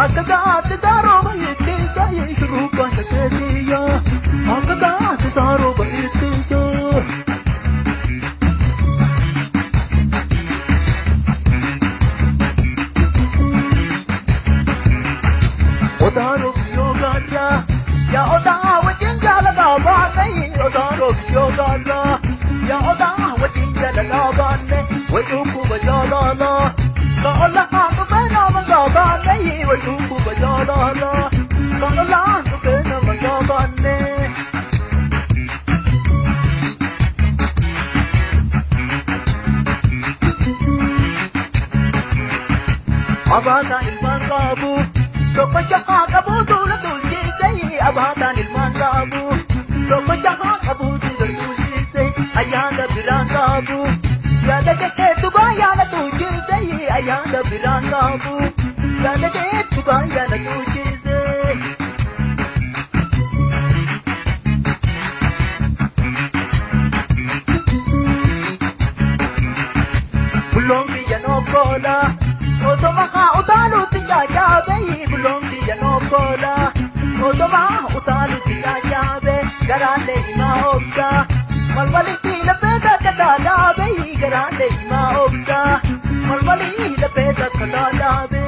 Akka gaatti saaroo ittiisa shurrubbaan shakkeetiyya akka gaatti saaroo ittiisa. Odaaroo biyyoo gaarraa yaa odaa wajjin jaalalaa baanne odaaroo biyyoo gaarraa yaa odaa wajjin jaalalaa baanne wajjin jaalalaa. Kaolaan dhufee nama gaabaanne wajjin jaalalaa kaolaan dhufee nama gaabaanne. Abaataan ilmaan qabu tokko jahaa qabu duula duulchisee abaataan ilmaan qabu tokko jahaa qabu duula duulchisee ayyaana biraan qabu yaada keetu baay'aana duulchisee ayyaana biraan qabu yaada keetu baay'aana duulchisee. Bulloon biyya nokkoola. Osoma haa utaaluutti jaajabe bulloon biyya nokkoola. Osoma utaaluutti jaajabe garaalee himaa obsa. Malmalitti laphee takka taadaabe garaalee himaa obsa. Malmalitti laphee takka taadaabe.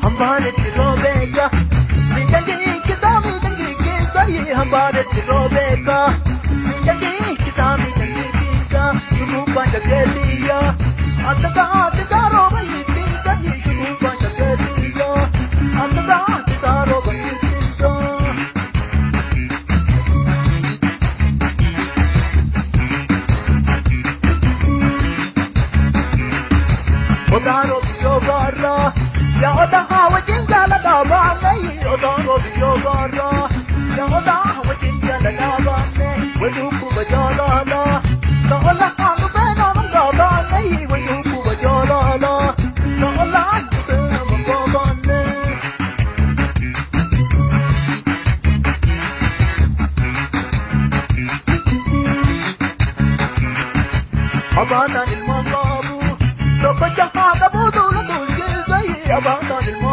Hambaaretti roobeeka miidhagee kisaa miidhagee keessa hambaaretti roobeeka miidhagee kisaa miidhagee keessa shurrubbaan shakkeetiyya akka gaatti saaroo ittiisa shurrubbaan shakkeetiyya akka gaatti saaroo ittiisa. Odaaroo biyyoo gaarraa yaa odaa wajjin jaalalaa baanne odaaroo biyyoo gaarraa yaa odaa wajjin jaalalaa baanne wajjin jaalalaa kaolaan dhufee nama gaabaanne wajjin jaalalaa kaolaan dhufee nama gaabaanne. Abaataan ilmaan qabu tokko jahaa qabu duula duulchisee abaataan ilmaan.